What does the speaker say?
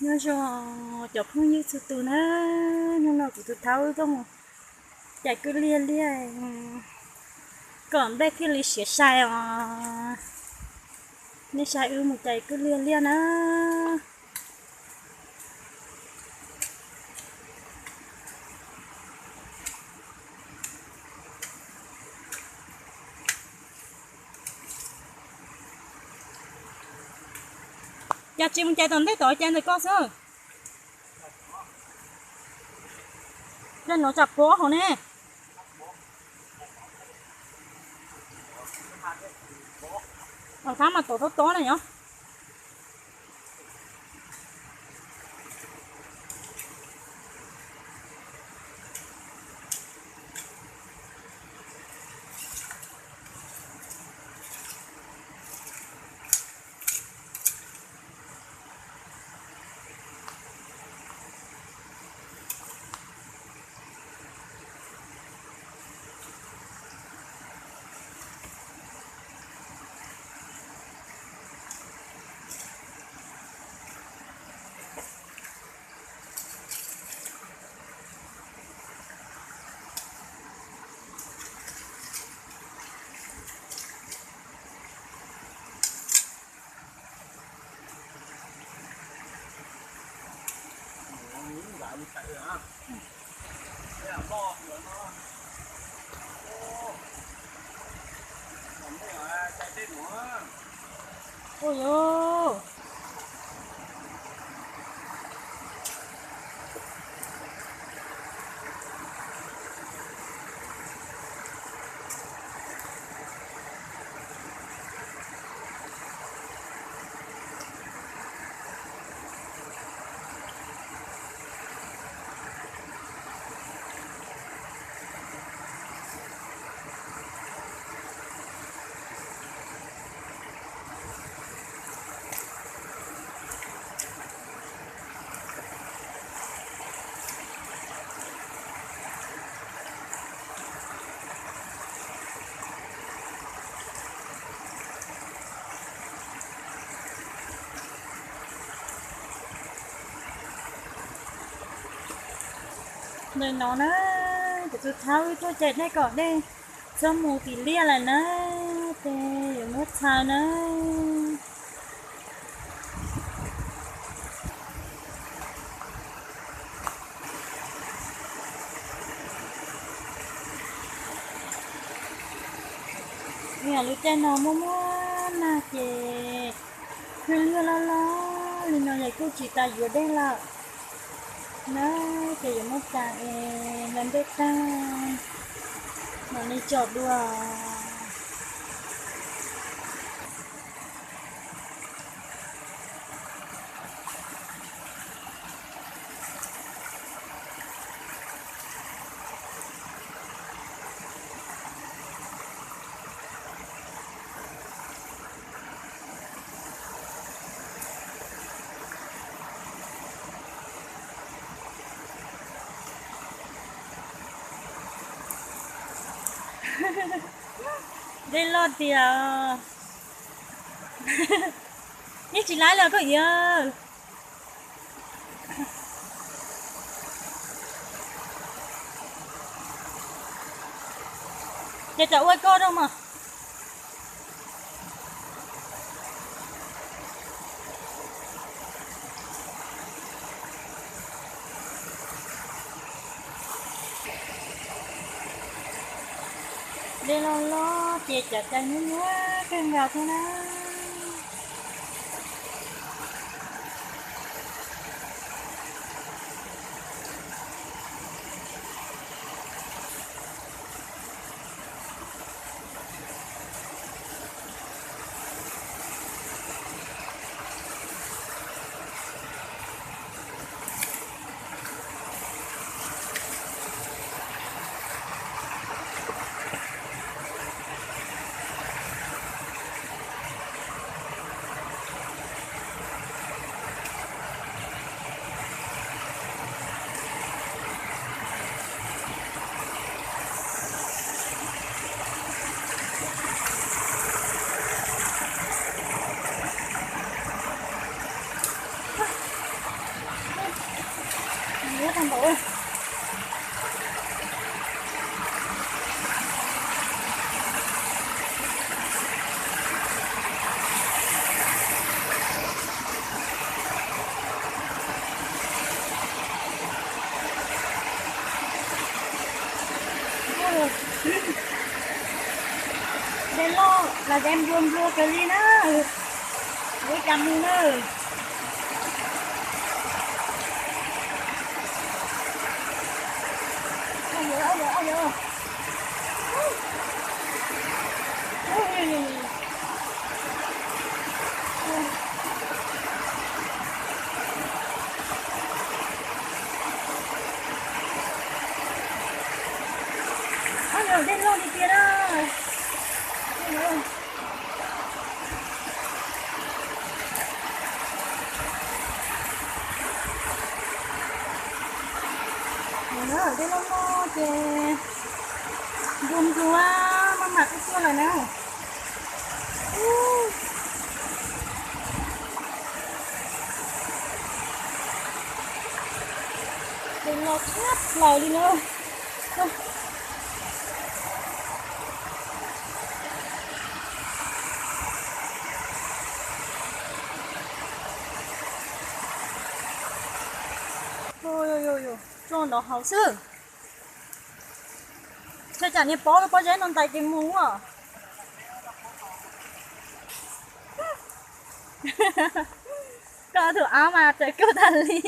Nyob zoo cov phooj ywg txhua tus na, hnub no kuv tus thaub wb tuaj mus cais kwj liag liaj kom nplej thiaj li siav sai os. Nej saib wb mus cais kwj liag liaj na. Cas tsis mus cais tom ntej tod, cais ntawm ko xwb. Cais no tsam pov hauv ne. Tom qab mas tom tob tob na yom. Ui yus. Ntawm no na, kuv tus thaub wb tuaj cais dej kom dej txhob mus tim liaj lawm na, ces yuav muab txhaws na. Yog lub caij no muaj muaj nag ces kwj liag loj loj li no ces kuj tsis tas yuav dej lawm na, ces yuav muab tas es ntawm ntej tag mam li tsom dua. Dej loj tiag. Yeej tsis laib li koj Iab. Ces tsam ua koj rau mas. Dej loj loj ces cov cai nyuaj nyuaj kawg nkaus thiab na. Npaum. Dej loj los dej nplua nplua kawg li na. Ua cas mus na. Oj, dej loj li tiag na. Dej loj loj ces nplua nplua, maj mam tuaj tuaj lawm na. Dej loj tshaj plaws li na. Tso nrov hauv xwb. Tsam niag pob pob zeb no ntais kev mus os. Koj tus av mas tawm kawg tag li.